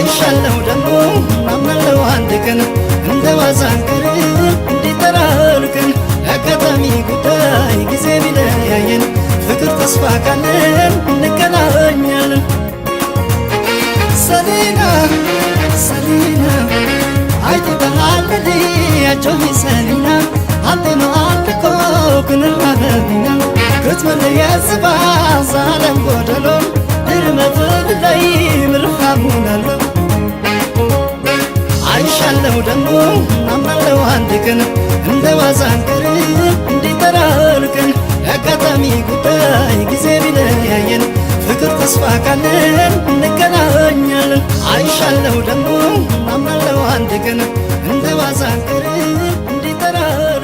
አይሻለው ደግሞ አምናለው አንድ ቀን እንደ ዋዛ አንቀርም እንዲጠራርቅን። የአጋጣሚ ጉዳይ ጊዜ ቢለያየን ፍቅር ተስፋ ካለን እንገናኛለን። ሰሊና ሰሊና አይተታለሊ ኣጆኺ ሰሊና ኣንቴኖ ኣለኮ ክንራኸቢና። ክትመለየ ዝባ ዛለም ጎደሎ ድርመፍልለይ ምርኻቡን ኣሎ። አይሻለው ደግሞ አምናለው አንድ ቀን እንደ ዋዛ አንቀርም እንዲጠራርቅን። የአጋጣሚ ጉዳይ ጊዜ ቢለያየን ፍቅር ተስፋ ካለን እንገናኛለን። አይሻለው ደግሞ አምናለው አንድ ቀን እንደ ዋዛ አንቀርም እንዲጠራርቅን።